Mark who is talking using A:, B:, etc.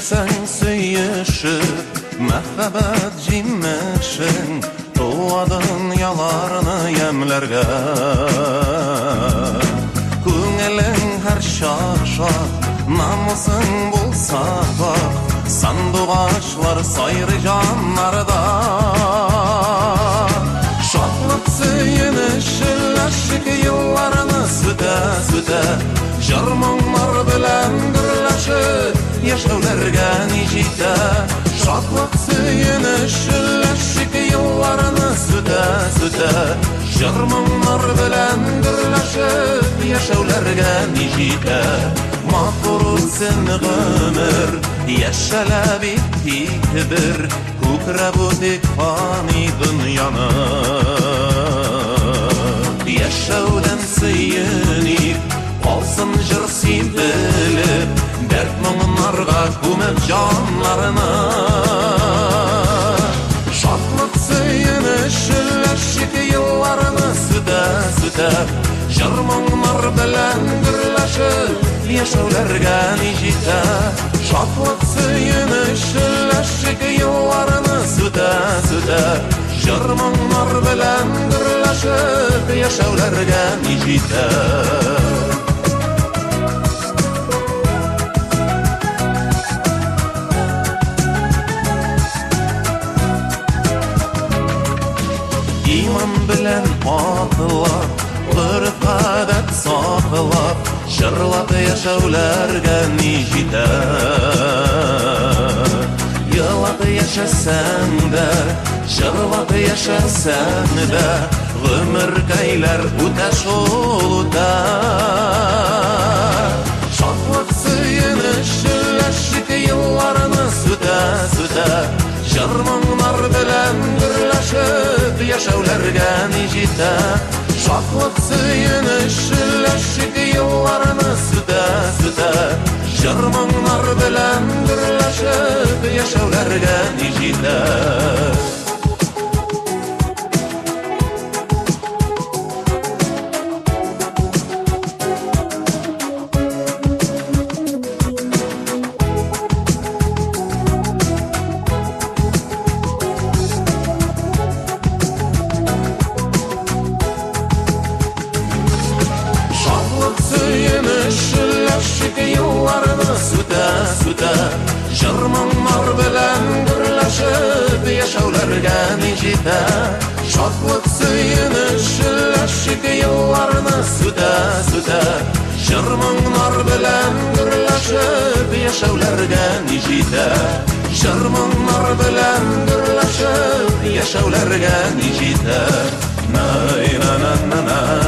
A: Яшәсәң сөешеп, мәхәббәт җимешен, туа дөньяларны ямьләргә. Күңелең һәрчак шат, намусың булса пакь, сандугачлар сайрый җаннарда. Шатлык, сөенеч, өләшик елларны сүтә-сүтә, җыр-моңнар белән гөрләшеп, яшәүләргә ни җитә? Шатлык, сөенеч, өләшик елларны сүтә-сүтә, җыр-моңнар белән гөрләшеп, яшәүләргә ни җитә? Матур үтсен гомер, яшәлә бит тик бер, күкрәп үтик фани дөньяны. Яшәүдән сөеник, калсын җыр сибелеп, дәрт моңнарга күмеп җаннарны. Шатлык, сөенеч, өләшик елларны сүтә-сүтә, җыр моңнар белән гөрләшеп, яшәүләргә ни җитә? Шатлык, сөенеч, өләшик елларны сүтә-сүтә, җыр моңнар белән гөрләшеп, яшәүләргә ни җитә? Иман белән атлап, гореф-гадәт саклап, җырлап яшәүләргә ни җитә? Елап яшәсәң дә, җырлап яшәсәң дә, гомеркәйләр үтә шул үтә. Шатлык, сөенеч, өләшик елларны сүтә-сүтә, җыр-моңнар белән гөрләшеп, яшәүләргә ни җитә? Шатлык, сөенеч, өләшик елларны сүтә-сүтә, җыр-моңнар белән гөрләшеп, яшәүләргә ни җитә? Шатлык, сөенеч, өләшик елларны сүтә-сүтә, җыр-моңнар белән гөрләшеп, яшәүләргә ни җитә? Шатлык, сөенеч, өләшик елларны сүтә-сүтә, җыр-моңнар белән гөрләшеп, яшәүләргә ни җитә? Җыр-моңнар белән гөрләшеп, яшәүләргә ни җитә? Най-на-на-на-на.